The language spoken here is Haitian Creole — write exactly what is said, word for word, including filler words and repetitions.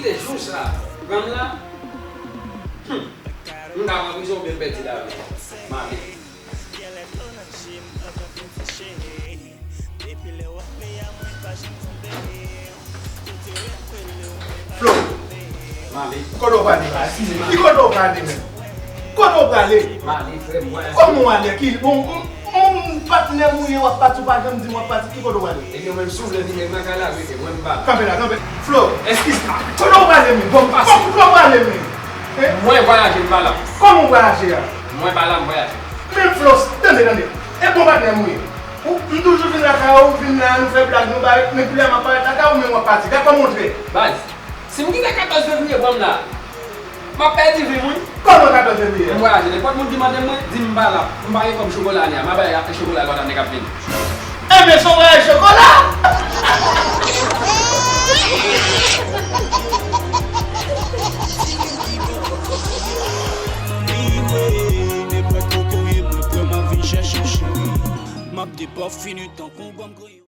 Jou sa, granm la, hmm, m ka pran prizon oubyen m pèdi lavi m. M ale. Flo, m ale. Kote w prale la? Ki kote w prale menm? Kote w prale? M ale, frè m, mwen. Kòman w ale? Ki, bon, on, on patnè m ou ye, w ap pati, ou pa janm di m w ap pati, ki kote w prale? Ebyen, mwen, si w vle vin ak mwen, kay la, rete, mwen, m pa. Kanpe la, kanpe. Flo, eskize m. Kote w prale menm? Bon, m pase. Kote w prale menm? Hein? Mwen vwayaje, m pa la. Kòman w vwayaje a? Mwen pa la, m vwayaje. Men Flo, tande, tande. E bon patnè m ou ye. Ou, m toujou vin lakay ou, vin la, nou fè blag, nou bay, men koulye a m ap parèt lakay ou, men w ap pati. Gad kòman w trè. Baz, si m kite katòz fevriye pran m la, m ap pèdi vi m, wi. Kòman katòz fevriye? M vwayaje, nenpòt moun ki mande m, mwen, di m m pa la. M pa gen kòb chokola ane a, m a bay a chokola lòt ane k ap vini. Enben, se yon vwayaj chokola! Nenpòt kote w ye, mwen pran m ap vin chèche w, cheri. M ap depafini tankou gòm kreyon.